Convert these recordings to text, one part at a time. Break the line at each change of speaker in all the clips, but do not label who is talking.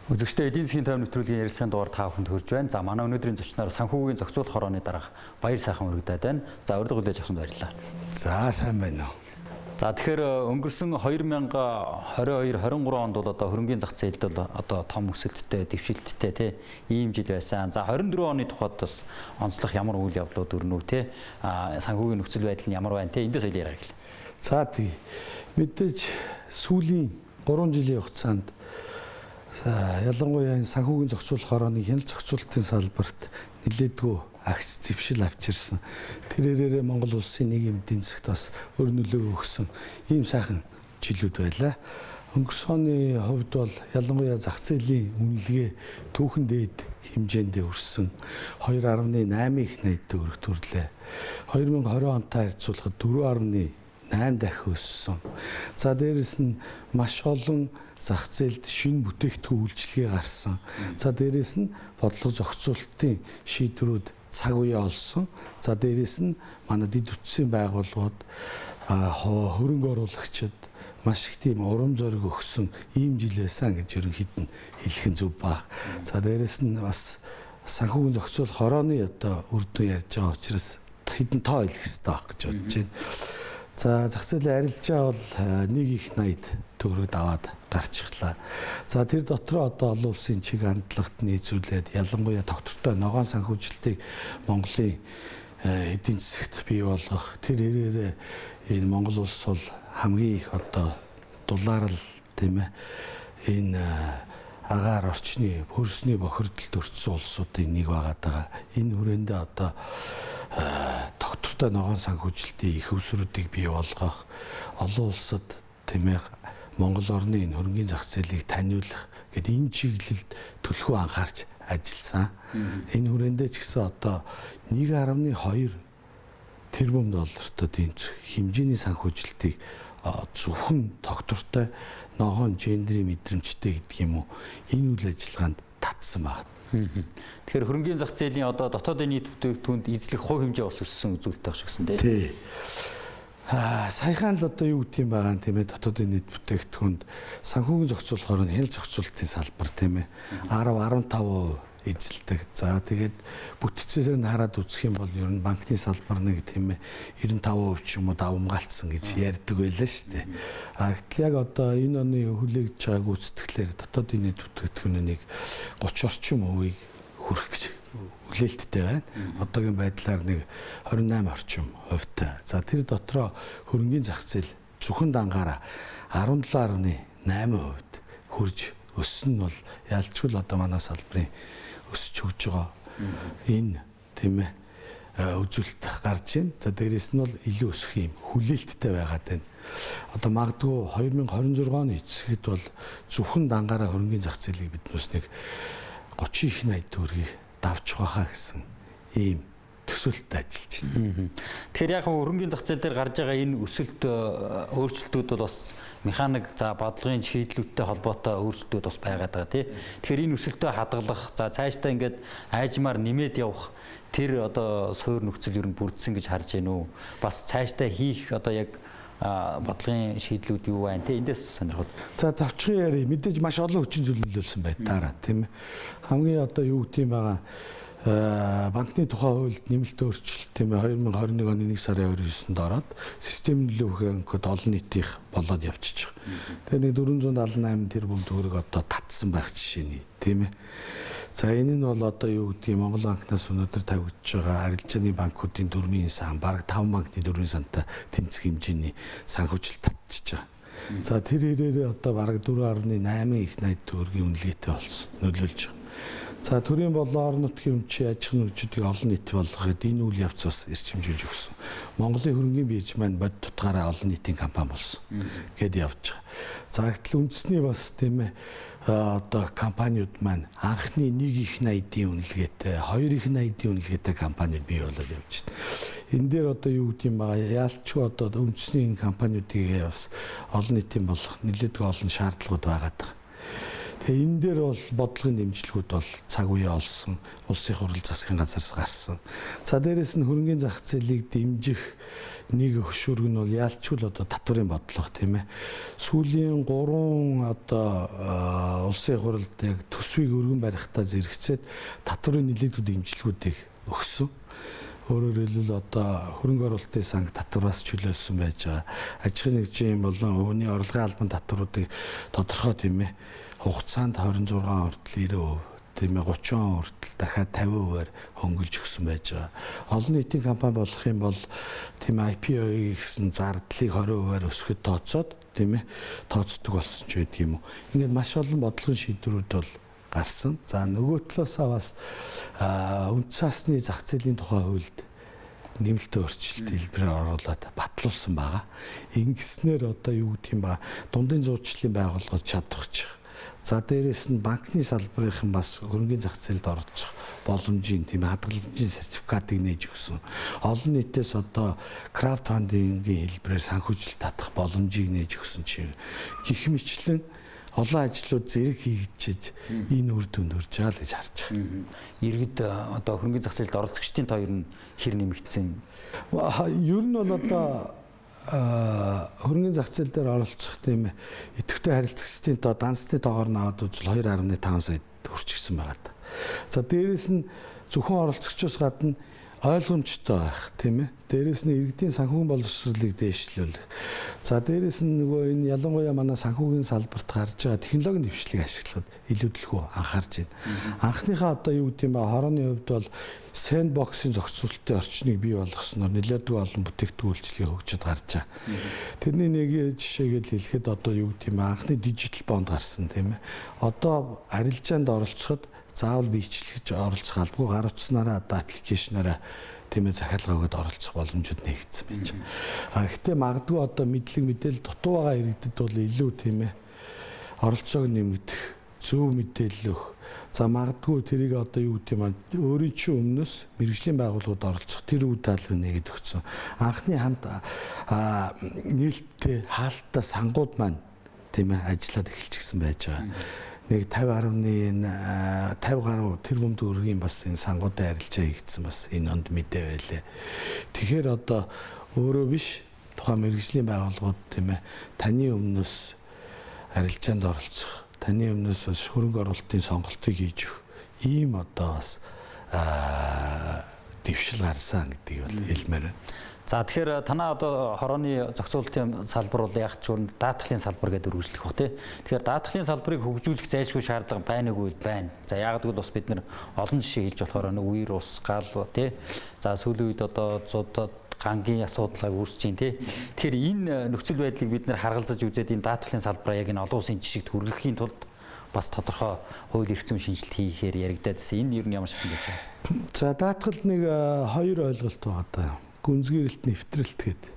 Үзэгчдээ, эдийн засгийн тойрон нэвтрүүлгийн ярилцлагын дугаар та бүхэнд хүрж байна. За, манай өнөөдрийн зочноор санхүүгийн зохицуулах хорооны дарга Баяр сайхан өргөдөд байна. За, урилга хүлээж авсанд баярлалаа.
За, сайн байна уу.
За, тэгэхээр өнгөрсөн 2022 23 онд бол одоо хөрөнгийн зах зээлд бол одоо том өсөлттэй, дэвшилттэй тий ийм жил байсан. За, 24 оны тухайд бас онцлох ямар үйл явдлууд өрнөв тий, санхүүгийн нөхцөл байдал нь ямар байна тий, эндээс хоёул яриа гэл.
За, тий. Мэдээж сүүлийн 3 жилийн хугацаанд ялангуяа энэ санхүүгийн зохицуулах хорооны хяналт зохицуултын салбарт нэлээдгүй агс зэвшил авчирсан. Тэрээрээ Монгол улсын нийгэм эдийн засагт бас өөр нөлөө өгсөн ийм сайхан жилүүд байлаа. Өнгөрсөн оны хувьд бол ялангуяа зах зээлийн үнэлгээ түүхэн дээд хэмжээндээ хүрсэн, 2.8 их 80 төгрөг төрлөө. 2020 онтой харьцуулахад 4.8 дахин өссөн. За, дээрэс нь маш олон зах зээлд шинэ бүтээгдэхүүн үйлчилгээ гарсан. За, дээрэс нь бодлого зохицуултын шийдвэрүүд цаг үе олсон. За, дээрэс нь манай дэд бүтцийн байгууллагууд, хөрөнгө оруулагчид маш их тийм урам зориг өгсөн ийм жил байсан гэж ерөнхийд нь хэлэх нь зөв баг. За, дээрэс нь бас санхүүгийн зохицуулах хорооны одоо үр дүн ярьж байгаа учраас хэдэн тоо хэлэх хэрэгтэй байх гэж бодож байна. За, зах зээлийн арилжаа бол нэг их 80 төгрөг даваад гарчихлаа. За, тэр дотроо одоо олон улсын чиг хандлагат нийцүүлээд, ялангуяа тогтвортой ногоон санхүүжилтийг Монголын эдийн засагт бий болгох, тэр хэрээрээ энэ Монгол улс бол хамгийн их одоо дулаарл, тийм ээ, энэ агаар орчны хөрсний бохирдолд өртсөн улсуудын нэг байгаад байгаа. Энэ хүрээндээ одоо тогтвортой ногоон санхүүжилтийн их өвсрүүдийг бий болгох, олон улсад, тийм ээ, Монгол орны энэ хөрөнгийн зах зээлийг таниулах гэд энэ чиглэлд төлхөө анхаарч ажилласан. Энэ хүрээндээ ч гэсэн одоо 1.2 тэрбум долларт дэмцэх хэмжээний санхүүжилтийг зөвхөн тогтвортой ногоон гендрийн мэдрэмжтэй гэдэг юм уу, энэ үйл ажиллагаанд татсан байна.
Тэгэхээр хөрөнгийн зах зээлийн одоо дотоодын нийт бүтээгдэхүүнд эзлэх хувь хэмжээ бас өссөн үзүүлэлт байх шигсэн тий.
Тий. Саяхан л одоо юу гэдэг юм байгаа юм, тийм ээ, дотоодын нийт бүтээгдэхүүнд санхүүгийн зохицуулахаар нь хяналт зохицуултын салбар, тийм ээ, 10 15% эзэлдэг. За, тэгээд бүтцээр нь хараад үзэх юм бол ер нь банкны салбар нэг, тийм ээ, 95% ч юм уу давамгаалцсан гэж ярьдаг байлаа шүү дээ. А гэтэл яг одоо энэ оны хүлээгдэж байгаа гүйцэтгэлээр дотоодын нийт бүтээгдэхүүний нэг 30 орчим хувийг хүрэх гэж хүлээлттэй байна. Одоогийн байдлаар нэг 28 орчим хувьтай. За, тэр дотроо хөрөнгийн зах зээл зөвхөн дангаараа 17.8% хүрж өссөн нь бол ялчгүй л одоо манай салбарын өсөж өгж байгаа энэ, тийм ээ, үзүүлэлт гарч байна. За, дээрэс нь бол илүү өсөх юм хүлээлттэй байгаад байна. Одоо магадгүй 2026 оны эцэхэд бол зөвхөн дангаараа хөрөнгийн зах зээлийг биднээс нэг 30 их 80 төгрөгийг давчих байхаа гэсэн ийм төсөөлтөд ажиллаж байна.
Тэгэхээр яг хөрөнгийн зах зээл дээр гарч байгаа энэ өсөлт, өөрчлөлтүүд бол бас механик, за, бодлогын шийдлүүдтэй холбоотой өөрчлөлтүүд бас байгаад байгаа тий. Тэгэхээр энэ өсөлтөө хадгалах, за, цаашдаа ингээд айжмаар нэмээд явах тэр одоо суур нөхцөл ер нь бүрдсэн гэж харж байна уу? Бас цаашдаа хийх одоо яг бодлогын шийдлүүд юу байна те, эндээс сонирхол.
За, товчхон яри, мэдээж маш олон хүчин зүйл нөлөөлсөн бай таараа, тийм ээ. Хамгийн одоо юу гэдэг юм байгаа, банкны тухай хуульд нэмэлт өөрчлөлт, тийм ээ, 2021 оны 1 сарын 29-нд ороод систем нөлөө банкуд олон нийтийнх болоод явчихж байгаа. Тэгээ нэг 478 тэрбум төгрөг одоо татсан байх жишээний, тийм ээ. За, энэ нь бол одоо юу гэдгийг Монгол банкнаас өнөөдөр тавигдж байгаа арилжааны банкуудын дөрмийн сан, бараг 5 банкны дөрмийн сантай тэнцэх хэмжээний санхүүжилт татчихж байгаа. За, тэр хэрээрээ одоо бараг 4.8 их 80 төгрөгийн үнэлгээтэй болсон, нөлөөлж байгаа. За, төрийн болон орон нутгийн өмчийн аж ахуйн нэгжүүдийг олон нийт болгоход энэ үйл явц бас эрчимжүүлж өгсөн. Монголын хөрөнгийн бирж маань бодит утгаараа олон нийтийн компани болсон гэд явж байгаа. За, гэтэл үндэсний бас, тийм ээ, одоо компаниуд маань анхны нэг их 80-ийн үнэлгээтэй, хоёр их 80-ийн үнэлгээтэй компаниуд бий болоод явж байна. Энэ дээр одоо юу гэдэг юм байгаа, яалчгүй одоо үндэсний энэ компаниудыг бас олон нийтийн болох нэлээдгүй олон шаардлагууд байгаад байгаа. Тэгээ энэ дээр бол бодлогын дэмжлэгүүд бол цаг үе олсон, улсын хурал засгийн газараас гарсан. За, дээрэс нь хөрөнгийн зах зээлийг дэмжих Нэг хөшүүрэг нь бол яалчгүй л одоо татварын бодлого, тийм ээ. Сүүлийн 3 одоо улсын хурлд яг төсвийг өргөн барихтаа зэрэгцээд татварын нэлээдгүй дэмжлэгүүдийг өгсөн. Өөрөөр хэлбэл одоо хөрөнгө оруулалтын санг татвараас чөлөөлсөн байж байгаа. Аж ахуйн нэгжийн болон өвний орлогын албан татваруудыг тодорхой, тийм ээ, хугацаанд 26 хүртэл 90%, тийм ээ, 30 хүртэл дахиад 50%-аар хөнгөлж өгсөн байж байгаа. Олон нийтийн компани болох юм бол, тийм, IPO-ийг гэсэн зардлыг 20%-аар өсгөхөд тооцоод, тийм ээ, тооцдог болсон ч байдаг юм уу. Ингээд маш олон бодлогын шийдвэрүүд бол гарсан. За, нөгөө талаасаа бас үнэт цаасны зах зээлийн тухай хуульд нэмэлт өөрчлөлт хэлбэрээр оруулаад батлуулсан байгаа. Ингэснээр одоо юу гэдэг юм ба дундын зуучлалын байгууллагууд чадварч. За, дээрэс нь банкны салбарын бас хөрөнгөний зах зээлд оролцох боломжийн, тийм, хадгаламжийн сертификатыг нээж өгсөн. Олон нийтээс одоо краудфандингийн хэлбэрээр санхүүжилт татах боломжийг нээж өгсөн чинь гэх мэтчилэн олон ажлууд зэрэг хийгдчихэж энэ үр дүнд хүрж байгаа л гэж харж байгаа.
Иргэд одоо хөрөнгөний зах зээлд оролцогчдын тоо ер нь хэр нэмэгдсэн?
Ер нь бол одоо хөрөнгөний зах зээл дээр оролцох, тийм, идэвхтэй харилцагчдын тоо дансны тоогоор нь аваад үзвэл 2.5 сая хүрчихсэн байгаа даа. За, дээрэс нь зөвхөн оролцогчоос гадна ойлгомжтой байх, тийм ээ. Дээрэс нь иргэдийн санхүүгийн боловсролыг дээшлүүлэх. За, дээрэс нь нөгөө энэ ялангуяа манай санхүүгийн салбарт гарч байгаа технологийн дэвшлийг ашиглахад илүүдлэхүү анхаарч байна. Анхныхаа одоо юу гэдэг юм ба хорооны хувьд бол sandbox-ын зохицуулалтын орчныг бий болгосноор нэлээдгүй олон бүтээгдэхүүн үйлчилгээ хөгжиж гарч байгаа. Тэрний нэг жишээгээр хэлэхэд одоо юу гэдэг юм анхны digital bond гарсан, тийм ээ. Одоо арилжаанд оролцоход заавал биечлэгч оролцох албагүй, гар утснаараа одоо application аараа, тийм ээ, захиалга өгөөд оролцох боломжууд нээгдсэн байж байгаа. А гэхдээ магадгүй одоо мэдлэг мэдээлэл дутуу байгаа иргэдэд бол илүү, тийм ээ, оролцоог нэмэгдэх, зөв мэдээлэл өгөх. За, магадгүй тэрийг одоо юу гэдэг юм өөрийн чинь өмнөөс мэргэжлийн байгууллагууд оролцох тэр үе даалгаврыг нээгээд өгсөн. Анхны хамт нээлттэй хаалттай сангууд маань, тийм ээ, ажиллаад эхэлчихсэн байж байгаа. Нэг 50.50 гаруй тэрбум төгрөгийн бас энэ сангуудын арилжаа хийгдсэн, бас энэ онд мэдээ байлээ. Тэгэхээр одоо өөрөө биш, тухайн мэргэжлийн байгууллагууд, тийм ээ, таны өмнөөс арилжаанд оролцох, таны өмнөөс бас хөрөнгө оруулалтын сонголтыг хийж өгөх ийм одоо бас дэвшил гарсан гэдгийг бол хэлмээр байна.
За, тэгэхээр танаа одоо хорооны зохицуулалтын салбар бол яг ч даатгалын салбар гэдэг үргэлжлэх бох, тий. Тэгэхээр даатгалын салбарыг хөгжүүлэх зайлшгүй шаардлага байна үгүй байна. За, яг гэвэл бас бид нар олон жишээ хэлж болохоор нэг үер ус, гал, тий. За, сүүлийн үед одоо зуд гангийн асуудлыг үүсэж байна, тий. Тэгэхээр энэ нөхцөл байдлыг бид нар харгалзаж үзээд энэ даатгалын салбараа яг энэ олон улсын жишигт хүргэхийн тулд бас тодорхой хууль эрх зүйн шинжилэлт хийхээр яригадаад байсан. Энэ ер нь ямар шатнд явж байгаа?
За, даатгалд нэг хоёр ойлголт байгаа даа. Гүнзгийрэлт, нэвтрэлт гэдэг.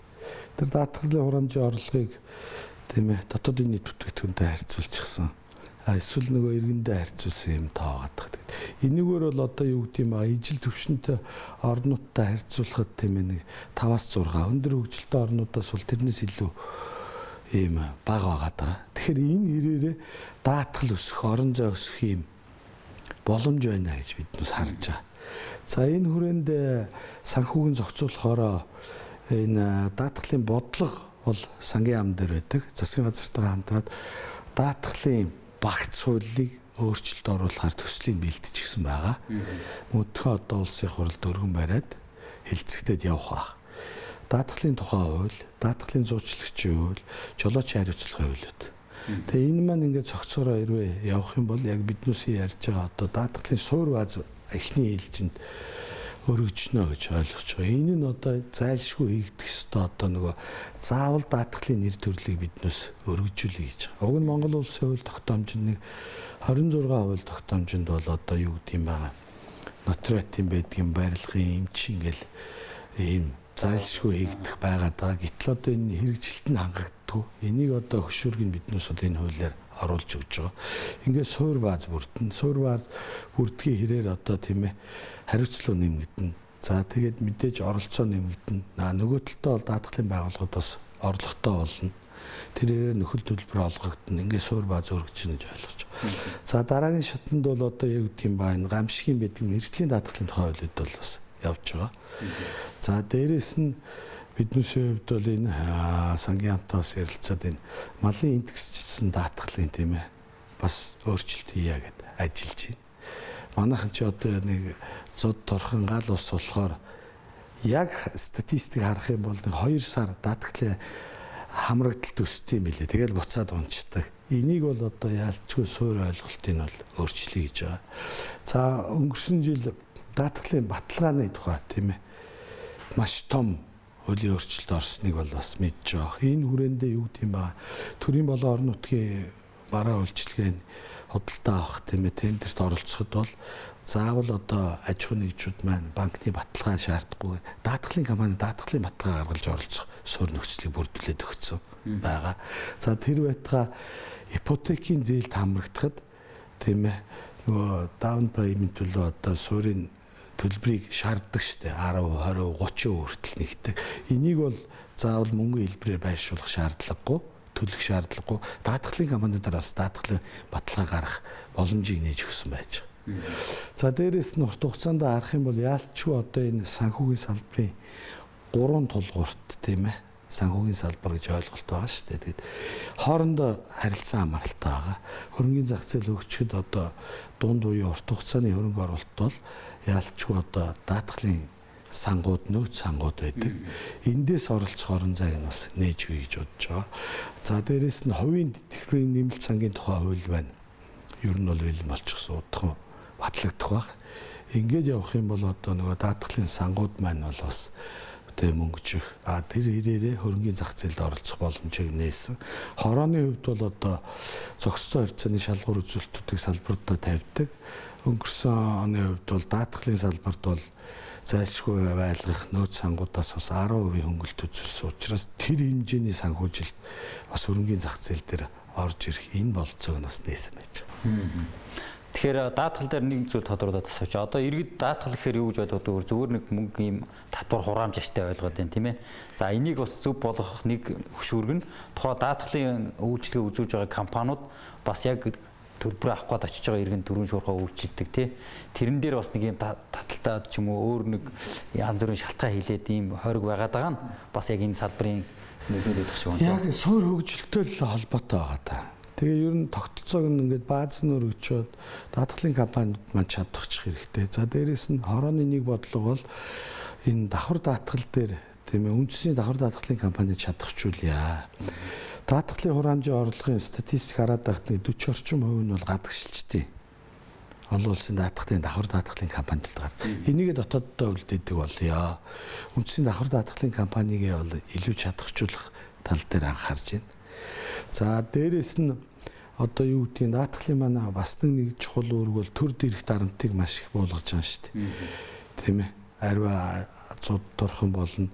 Тэр даатгалын хураамжийн орлогыг, тийм ээ, дотоодын нийт бүтээгдэхүүнтэй харьцуулчихсан. А эсвэл нөгөө иргэндээ харьцуулсан юм тоо байгаа. Тэгээд энэгээр бол одоо юу гэдэг юм аа ижил төвшөнтэй орнуудтай харьцуулахад, тийм ээ, нэг 5-аас 6, өндөр хөгжилтэй орнуудаас бол тэрнээс илүү ийм бага байгаа даа. Тэгэхээр энэ хэрээрээ даатгал өсөх, орон зай өсөх юм боломж байна гэж биднээс харж байгаа. За, энэ хүрээнд санхүүгийн зохицуулахаараа энэ даатгалын бодлого бол сангийн яам дээр байдаг. Засгийн газартайгаа хамтраад даатгалын багц хуулийг өөрчлөлт оруулахар төслийг бэлтжчихсэн байгаа. Мөдхөн одоо улсын хурлд өргөн бариад хэлцэгдээд явах байх. Даатгалын тухай хууль, даатгалын зуучлагчийн хууль, жолоочийн хариуцлагын хуулиуд. Тэгээ энэ маань ингээд цогцоороо хэрвээ явах юм бол яг биднүүсийн ярьж байгаа одоо даатгалын суур бааз эхний ээлжинд өргөжнө гэж ойлгож байгаа. Энэ нь одоо зайлшгүй хийгдэх ёстой, одоо нөгөө заавал даатгалын нэр төрлийг биднээс өргөжүүлье гэж байгаа. Уг нь Монгол улсын хууль тогтоомжинд нэг 26 хууль тогтоомжинд бол одоо юу гэдэг юм байгаа. Нотариатын байдаг юм, барилгын, эмчийн гэл ийм зайлшгүй хийгдэх байгаа даа. Гэтэл одоо энэ хэрэгжилт нь хангагддаггүй. Энийг одоо хөшүүрг нь биднээс бол энэ хуулиар оруулж өгч байгаа. Ингээд суур бааз бүрдэн. Суур бааз бүрдгийн хэрээр одоо, тийм ээ, хариуцлага нэмэгдэнэ. За, тэгээд мэдээж оролцоо нэмэгдэнэ. Нөгөө талдаа бол даатгалын байгууллагууд бас орлоготой болно. Тэрээр нөхөл төлбөр олгогдно. Ингээд суур бааз өргөжнө гэж ойлгож байгаа. За, дараагийн шатанд бол одоо яг гэдэг юм ба энэ гамшигын байдаг мэргэжлийн даатгалын тухай хуулиуд бол бас явж байгаа. За, дээрэс нь Биднээсээ хувьд бол энэ сангийн хамтаас ярилцаад энэ малын индексчилсэн даатгалын тийм ээ бас өөрчлөлт хийя гэд ажиллаж байна. Манайхан чи одоо нэг зод торхон гал ус болохоор яг статистик харах юм бол нэг 2 сар даатгалын хамрагдалт өсдөг юм билээ. Тэгэл буцаад унцдаг. Энийг бол одоо яалтчгүй суур ойлголтыг бол өөрчлөе гэж байгаа. За өнгөрсөн жил даатгалын баталгааны тухай тийм ээ маш том хуулийн өөрчлөлт орсныг бол бас мэдж байгаа. Энэ хүрээндээ юу гэм ба төрийн болон орон нутгийн бараа үйлчилгээний худалдаа авах тийм ээ тендерт оролцоход бол заавал одоо аж ахуйн нэгжүүд маань банкны баталгаа шаардахгүй даатгалын компани даатгалын баталгаа гаргаж оролцох суурь нөхцөлийг бүрдүүлээд өгсөн байгаа. За тэр байтугай ипотекийн зээлд хамрагдахад тийм ээ нөгөө down payment төлөө одоо суурийн төлбөрийг шаарддаг штэ 10, 20, 30% хүртэл нэгдэг. Энийг бол заавал мөнгө хэлбэрээр байршуулах шаардлагагүй, төлөх шаардлагагүй. Даатгалын компаниудаар бас даатгалын баталгаа гаргах боломжийг нээж өгсөн байж байгаа. За дээрэс нь урт хугацаанд харах юм бол яалтчгүй одоо энэ санхүүгийн салбарын 3 тулгуурт тийм ээ санхүүгийн салбар гэж ойлголт байгаа шүү дээ. Тэгээд хоорондоо харилцан хамааралтай байгаа. Хөрөнгийн зах зээл хөгжихэд одоо дунд үеийн урт хугацааны хөрөнгө оруулалт бол яалтчгүй одоо даатгалын сангууд, нөөц сангууд байдаг. Эндээс оролцох орон зайг нь бас нээж өгье гэж бодож байгаа. За дээрэс нь хувийн тэтгэврийн нэмэлт сангийн тухай хууль байна. Ер нь бол бэлэн болчихсон, удахгүй батлагдах байх. Ингээд явах юм бол одоо нөгөө даатгалын сангууд маань бол бас тэ мөнгөжих. А тэр хэрээрээ хөрөнгийн зах зээлд оролцох боломжийг нээсэн. Хорооны хувьд бол одоо зохистой харьцааны шалгуур үзүүлэлтүүдийг салбаруудаа тавьдаг. Өнгөрсөн оны хувьд бол даатгалын салбарт бол зайлшгүй байлгах нөөц сангуудаас бас 10% хөнгөлт үзүүлсэн учраас тэр хэмжээний санхүүжилт бас хөрөнгийн зах зээл дээр орж ирэх энэ бололцоог нь бас нээсэн байж байгаа.
Тэгэхээр даатгал дээр нэг зүйл тодруулаад асууч. Одоо иргэд даатгал гэхээр юу гэж ойлгодог вэ? Зүгээр нэг мөнгө ийм татвар хураамж аштай ойлгоод байна, тийм ээ. За энийг бас зөв болгох нэг хөшүүрэг нь тухайн даатгалын үйлчилгээ үзүүлж байгаа компаниуд бас яг төлбөрөө авах гээд очиж байгаа иргэн төрөн шуурхаа үйлчилдэг, тий. Тэрэн дээр бас нэг юм таталтай ч юм уу өөр нэг янз бүрийн шалтгаан хилээд ийм хориг байгаад байгаа нь бас яг энэ салбарын нөлөөлөд шиг байна.
Яг суур хөгжилтэй л холбоотой байгаа та. Тэгээ ер нь тогтолцоог нь ингээд бааз нь өргөчөөд даатгалын компаниуд маань чадварчих хэрэгтэй. За дээрэс нь хорооны нэг бодлого бол энэ давхар даатгал дээр тийм ээ үндэсний давхар даатгалын компани чадварчуулъя. Даатгалын хураамжийн орлогын статистик хараад байхад 40 орчим хувь нь бол гадагшилчдээ. Олон улсын даатгалын давхар даатгалын компанид гардаг. Энийг дотооддоо үлдээдэг болёо. Үндэсний давхар даатгалын компанийг бол илүү чадварчуулах тал дээр анхаарч байна. За дээрэс нь одоо юу гэдгийг даатгалын манай бас нэг чухал үүрэг бол төр дэрэх дарамтыг маш их буулгаж байгаа шүү дээ. Тийм ээ. Ариу зуд турхан болно.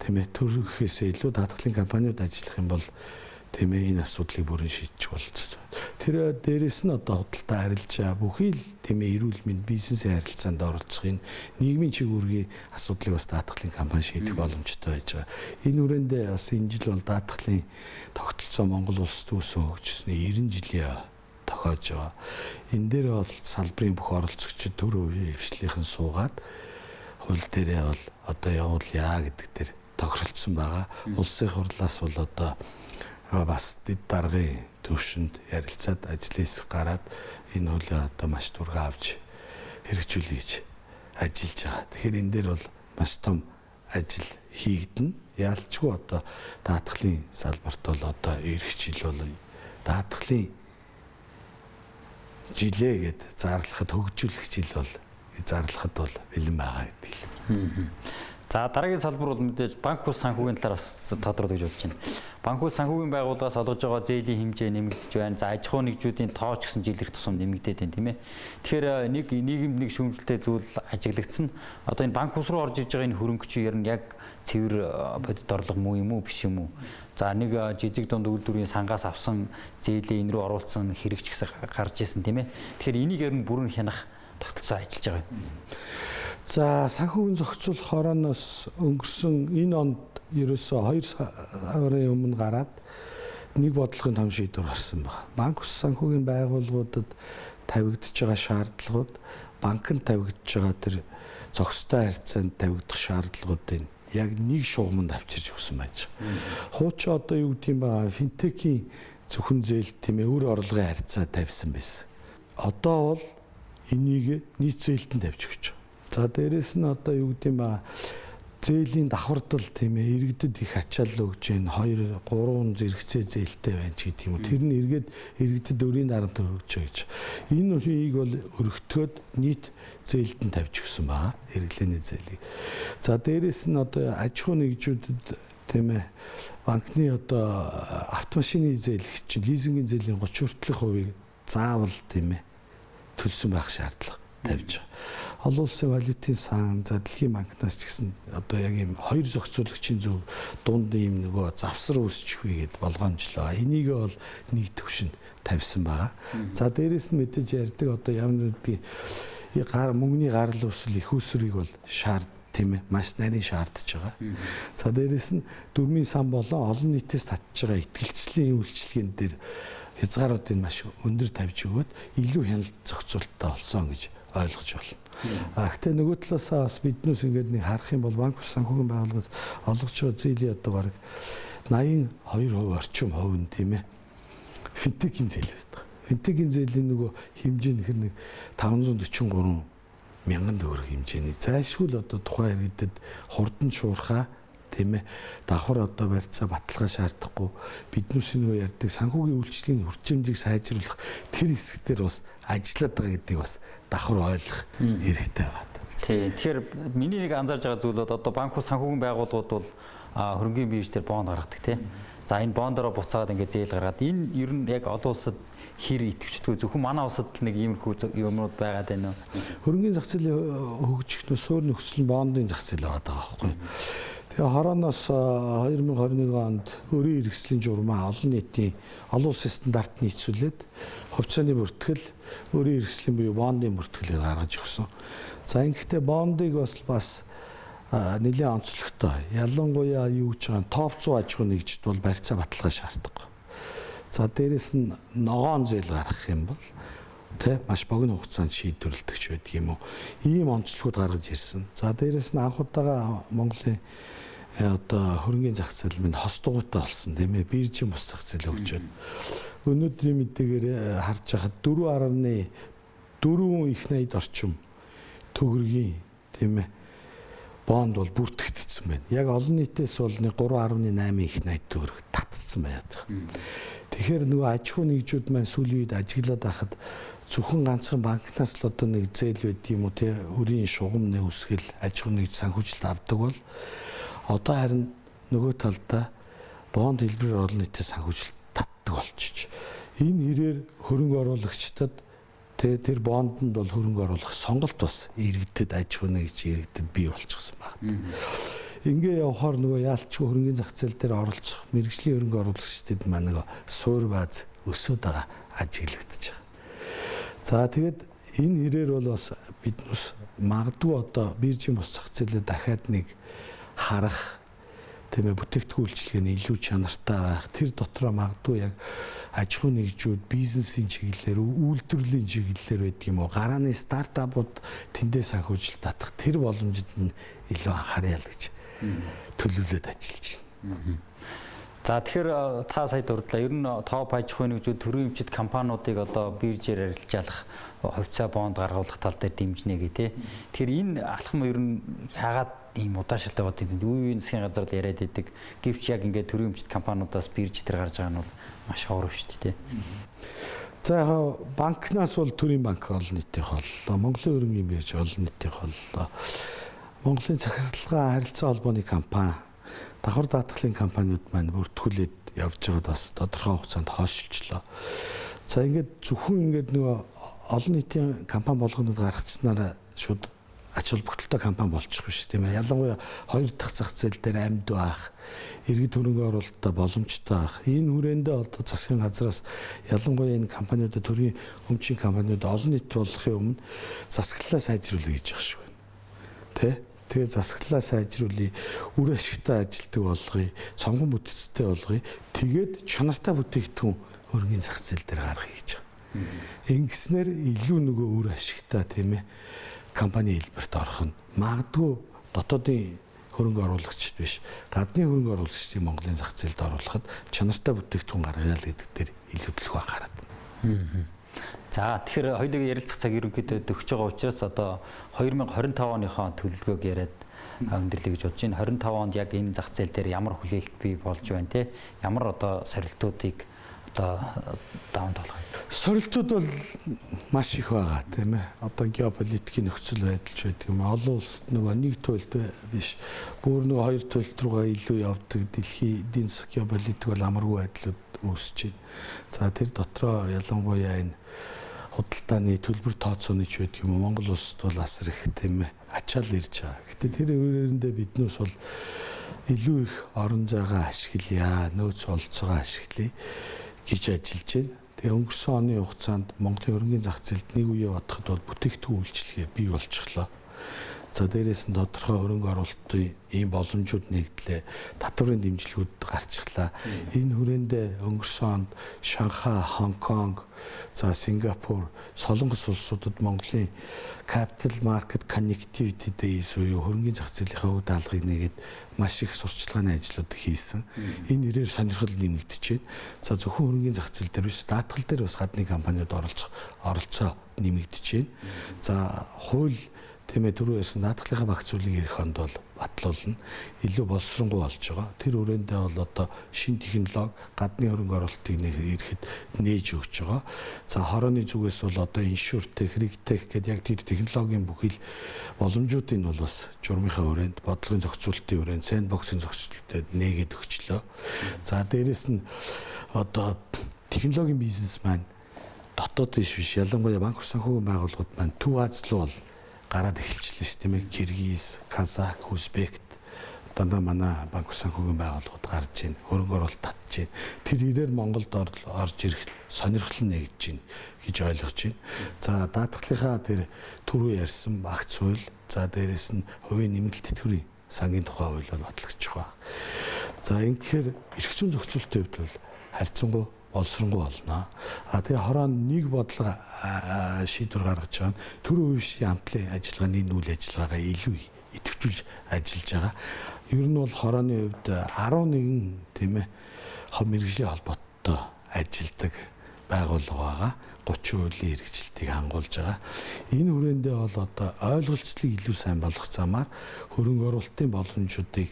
Тийм ээ. Төр гэхээсээ илүү даатгалын компаниуд ажиллах юм бол тийм ээ энэ асуудлыг бүрэн шийдчих болцоо. Тэр дээрэс нь одоо худалдаа арилжаа бүхий л тийм ээ эрүүл мэнд бизнесийн харилцаанд оролцох энэ нийгмийн чиг үүргийн асуудлыг бас даатгалын компани шийдэх боломжтой байж байгаа. Энэ хүрээндээ бас энэ жил бол даатгалын тогтолцоо Монгол улс төсөө хөгжсөний 90 жилийн тохиож байгаа. Энэ дээр бол салбарын бүх оролцогчид төр үеийн хвшлийнхэн суугаад хууль дээрээ бол одоо явуулъя гэдэг дээр тохиролцсон байгаа. Улсын хурлаас бол одоо бас дэд даргын төвшөнд ярилцаад ажил хэсэг гараад энэ хуулийг одоо маш түргэн авч хэрэгжүүлье гэж ажиллаж байгаа. Тэгэхээр энэ дээр бол маш том ажил хийгдэнэ. Яалчгүй одоо даатгалын салбарт бол одоо ирэх жил бол даатгалын жилээ гэд зарлахад хөгжүүлэх жил бол зарлахад бол бэлэн байгаа гэдэг л.
За дараагийн салбар бол мэдээж банк бус санхүүгийн талаар бас тодруулах гэж бодож байна. Банк бус санхүүгийн байгууллагаас олгож байгаа зээлийн хэмжээ нэмэгдэж байна. За аж ахуйн нэгжүүдийн тооч гэсэн жил их тусам нэмэгдээд байна, тийм ээ. Тэгэхээр нэг нийгэмд нэг шүүмжлэлтэй зүйл ажиглагдсан. Одоо энэ банк бус руу орж иж байгаа энэ хөрөнгө чи ер нь яг цэвэр бодит орлого муу юм уу биш юм уу? За нэг жижиг дунд үйлдвэрийн сангаас авсан зээлээ энэ рүү оруулсан хэрэг ч гэсэн гарч ирсэн, тийм ээ. Тэгэхээр энийг ер нь бүрэн хянах тогтолцоо ажиллаж байгаа юм.
За санхүүгийн зохицуулах хорооноос өнгөрсөн энэ онд ерөөсөө 2 сарын өмнө гараад нэг бодлогын том шийдвэр гарсан байна. Банк ус санхүүгийн байгууллагуудад тавигдж байгаа шаардлагууд, банкнд тавигдж байгаа тэр зохистой харьцаанд тавигдах шаардлагуудыг яг нэг шугамд авчирч өгсөн байж байгаа. Хуучин одоо юу гэдэг юм бэ? Финтекийн зөвхөн зээл тийм ээ, үр орлогын харьцаа тавьсан байсан. Одоо бол энийг нийт зээлтэнд тавьж өгч байгаа. За дээрэс нь одоо юу гэдэг юм бэ? Зээлийн давхардал тийм ээ, иргэдэд их ачаал өгж гин 2 3 зэрэгцээ зээлтэй байна ч гэдэг юм уу. Тэр нь эргээд иргэдэд өрийн дарамт өргөж байгаа гэж. Энэ үеийг бол өргөтгөөд нийт зээлд нь тавьж өгсөн байгаа. Хэрэглээний зээлийг. За дээрэс нь одоо аж ахуй нэгжүүдэд тийм ээ, банкны одоо автомашины зээл чинь лизингийн зээлийн 30 хүртэлх хувийг заавал тийм ээ төлсөн байх шаардлага тавьж байгаа. Олон улсын валютын сан, за дэлхийн банкнаас ч гэсэн одоо яг ийм хоёр зохицуулагчийн зөв дунд ийм нөгөө завсар үүсчихвээ гэд болгоомжлоо. Энийг бол нэг төвшөнд тавьсан байгаа. За дээрэс нь мэдээж ярьдаг одоо ямар нэгэн гар мөнгөний гарал үүсэл их усрыг бол шаард тийм ээ, маш нарийн шаардж байгаа. За дээрэс нь дөрмийн сан болон олон нийтээс татж байгаа итгэлцлийн үйлчилгээнд дээр хязгааруудыг маш өндөр тавьж өгөөд илүү хяналт зохицуулттай болсон гэж ойлгож байна. А гэхдээ нөгөө талаасаа бас биднээс ингээд нэг харах юм бол банк бус санхүүгийн байгууллагаас олгож байгаа зээлийн одоо бараг 82% орчим хувь нь тийм ээ финтекийн зээл байдаг. Финтекийн зээлийн нөгөө хэмжээ нь хэр нэг 543 мянган төгрөг хэмжээний. Зайлшгүй л одоо тухайн иргэдэд хурдан шуурхаа тийм ээ, давхар одоо барьцаа баталгаа шаардахгүй биднээс нөгөө ярьдаг санхүүгийн үйлчлэгийн хүчирхэг сайжруулах тэр хэсэг дээр бас ажиллаад байгаа гэдгийг бас давхар ойлгох хэрэгтэй байна.
Тийм. Тэгэхээр миний нэг анзаарж байгаа зүйл бол одоо банк бус санхүүгийн байгууллагууд бол хөрөнгөний бирж дээр бонд гаргадаг тийм. За энэ бондороо буцаагаад ингээд зээл гаргаад энэ ер нь яг олон улсад хэр идэвхждэг зөвхөн манай улсад л нэг иймэрхүү юмнууд байгаад байна уу?
Хөрөнгөний зах зээлийн хөгжих нь суур нөхцөл нь бондын зах зээл байгаа байхгүй. Тэгээ хорооноос 2021 онд өрийн хэрэгслийн журмаа олон нийтийн олон улсын стандарт нийцүүлээд хувьцааны бүртгэл, өрийн хэрэгслийн буюу бондын бүртгэлийг гаргаж өгсөн. За ингэхдээ бондыг бас нэлээд онцлогтой. Ялангуяа юу гэж байгаа топ 100 аж ахуй нэгжид бол барьцаа баталгаа шаардахгүй. За дээрэс нь ногоон зээл гаргах юм бол тэ маш богино хугацаанд шийдвэрлэдэг ч байдаг юм уу. Ийм онцлогууд гаргаж ирсэн. За дээрэс нь анх удаага Монголын одоо хөрөнгөний зах зээл минь хос дугуйтай болсон тийм ээ, биржийн бус зах зээл хөгжөөд. Өнөөдрийн мэдээгээр харж байхад 4.4 их 80 орчим төгрөгийн тийм ээ бонд бол бүртгэгдсэн байна. Яг олон нийтээс бол 3.8 их 80 төгрөг татцсан байгаад. Тэгэхээр нөгөө аж ахуй нэгжүүд маань сүүлийн үед ажиглаад байхад зөвхөн ганцхан банкнаас л одоо нэг зээл байд юм уу те, өрийн шугам нэ үсгэл аж ахуй нэгж санхүүжилт авдаг бол одоо харин нөгөө талдаа бонд хэлбэрээр олон нийтийн санхүүжилт татдаг болчих. Энэ хэрээр хөрөнгө оруулагчдад тэр бондонд бол хөрөнгө оруулах сонголт бас иргэдэд аж ахуй нэгж иргэдэд бий болчихсон байна. Ингээ явахаар нөгөө яалчгүй хөрөнгөний зах зээл дээр оролцох мэргэжлийн хөрөнгө оруулагчдад маань нөгөө суур бааз өсөд байгаа ажиглагдчих. За тэгээд энэ хэрээр бол бас биднээс магадгүй одоо биржийн бус зах зээлээ дахиад нэг харах тийм ээ, бүтээгдэхүүн үйлчилгээний илүү чанартай байх, тэр дотроо магадгүй яг аж ахуй нэгжүүд бизнесийн чиглэлээр, үйлдвэрлэлийн чиглэлээр байдаг юм уу, гарааны стартапууд тэндээ санхүүжилт татах тэр боломжид нь илүү анхаарал гэж төлөвлөд ажиллаж байна.
За тэгэхээр та сая дурдлаа. Ер нь топ аж ахуйн нэгжүүд, төрийн эмчит компаниудыг одоо биржээр арилжаалах, хувьцаа бонд гаргуулах тал дээр дэмжинэ гэх тээ. Тэгэхээр энэ алхам ер нь яагаад ийм удаашралтай бод юм? Үе үеийн засгийн газар л яриад идэг. Гэвч яг ингээд төрийн эмчит компаниудаас бирж дээр гарч байгаа нь бол маш ховор шүү дээ.
За яг банкнаас бол төрийн банк олон нийтийн боллоо. Монголын хөрөнгөний бирж олон нийтийн боллоо. Монголын захиралгаа харилцаа холбооны компани, давхар даатгалын компаниуд маань бүртгүүлээд явж байгаад бас тодорхой хугацаанд хойшилчлоо. За ингээд зөвхөн ингээд нөгөө олон нийтийн компани болгонод гаргацсанаараа шууд ач холбогдолтой компани болчих биш тийм ээ. Ялангуяа хоёр дахь зах зээл дээр амьд байх, иргэд хөрөнгө оруулалтаа боломжтой байх. Энэ хүрээндээ одоо засгийн газраас ялангуяа энэ компаниудад, төрийн өмчийн компаниуд олон нийт болохын өмнө засаглалаа сайжруулъя гэж байгаа шиг байна. Тэ? Тэгээ засаглалаа сайжруулъя, үр ашигтай ажилтдаг болгоё, цомгон бүтцтэй болгоё. Тэгээд чанартай бүтээгдэхүүн хөрөнгөний зах зээл дээр гаргая гэж байгаа. Ингэснээр илүү нөгөө үр ашигтай тийм ээ компани хэлбэрт орох нь магадгүй дотоодын хөрөнгө оруулагчид биш, гадны хөрөнгө оруулагчдыг Монголын зах зээлд оруулахад чанартай бүтээгдэхүүн гаргая л гэдэг дээр илүү төлөв анхаарат.
За, тэгэхээр хоёулын ярилцах цаг ерөнхийдөө төгсөж байгаа учраас одоо 2025 оныхоо төлөвлөгөөг яриад өндөрлөе гэж бодож байна. 25 онд яг энэ зах зээл дээр ямар хүлээлт бий болж байна те? Ямар одоо сорилтуудыг одоо даван туулах вэ?
Сорилтууд бол маш их байгаа, тийм ээ. Одоо геополитикийн нөхцөл байдал ч байдаг юм. Олон улсад нөгөө нэг туйлд биш, бүр нөгөө хоёр туйлд руугаа илүү явдаг дэлхийн эдийн засаг геополитик бол амаргүй байдлууд үүсэж байна. За, тэр дотроо ялангуяа энэ худалдааны төлбөр тооцооны ч байдаг юм. Монгол улсад бол асар их, тийм ээ, ачаал ирж байгаа. Гэтэ тэр үрээрэндээ биднээс бол илүү их орон зайгаа ашиглая, нөөц болцоогоо ашиглая гэж ажиллаж байна. Тэгээ өнгөрсөн оны хугацаанд Монголын хөрөнгийн зах зээлд нэг үе бодоход бол бүтээгдэхүүн үйлчилгээ бий болчихлоо. За, дээрээс нь тодорхой хөрөнгө оруулалтын ийм боломжууд нэгдлээ. Татварын дэмжлэгүүд гарчихлаа. Энэ хүрээндээ өнгөрсөн онд Шанхай, Хонконг, за Сингапур, Солонгос улсуудад Монголын Capital Market Connectivity Days буюу хөрөнгийн зах зээлийнхээ өв даалгаврыг нэгээд маш их сурчлагын ажлууд хийсэн. Энэ нэрээр сонирхол нэмэгдэж байна. За, зөвхөн хөрөнгийн зах зээл дээр биш, даатгал дээр бас гадны компаниуд оролцох оролцоо нэмэгдэж байна. За, хууль, тийм ээ, түрүү ярьсан даатгалынхаа багц зүйлийг ирэх онд бол батлуулна. Илүү боловсронгуй болж байгаа. Тэр хүрээндээ бол одоо шинэ технологи, гадны хөрөнгө оруулалтыг нэг ирэхэд нээж өгч байгаа. За, хорооны зүгээс бол одоо insurtech, regtech гэдэг яг тэр технологийн бүхэл боломжуудыг нь бол бас журмынхаа хүрээнд, бодлогын зохицуултын хүрээнд, sandbox-ын зохицуултад нээгээд өгчлөө. За, дээрэс нь одоо технологийн бизнес маань дотоод биш биш, ялангуяа банк, санхүүгийн байгууллагууд маань Төв Ази руу бол гараад эхэлчихлээ шүү, тийм ээ. Киргиз, Казах, Узбект дандаа манай банк, санхүүгийн байгууллагууд гарч байна. Хөрөнгө оруулалт татж байна. Тэр хэрээр Монголд орж ирэх сонирхол нь нэгдэж байна гэж ойлгож байна. За, даатгалынхаа тэр түрүү ярьсан багц хууль, за дээрэс нь хувийн нэмэлт тэтгэврийн сангийн тухай хууль бол батлагдчих ба. За, ингэхээр эрх зүйн зохицуултын хувьд бол харьцангуй боловсронгуй болно. А тэгээ хороо нэг бодлого шийдвэр гаргаж байгаа нь төрийн хувийн хамтлын ажиллагааны энэ үйл ажиллагаагаа илүү идэвхжүүлж ажиллаж байгаа. Ер нь бол хорооны хувьд 11, тийм ээ, мэргэжлийн холбоотой ажилладаг байгууллага байгаа. 30 хуулийн хэрэгжилтийг хангуулж байгаа. Энэ хүрээндээ бол одоо ойлголцлыг илүү сайн болгох замаар хөрөнгө оруулалтын боломжуудыг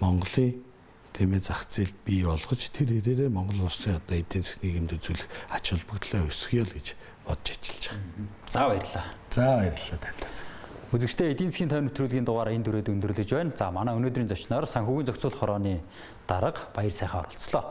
Монголын, тийм ээ, зах зээлд бий болгож, тэр хэрээрээ Монгол улсын одоо эдийн засгийн нийгэмд үзүүлэх ач холбогдлоо өсгөё л гэж бодож ажиллаж байгаа.
За, баярлалаа.
За, баярлалаа таньдас.
Үзэгчдээ, эдийн засгийн тойрон нэвтрүүлгийн дугаар энэ дүрээд өндөрлөж байна. За, манай өнөөдрийн зочноор санхүүгийн зохицуулах хорооны дарга Баяр сайхан оролцлоо.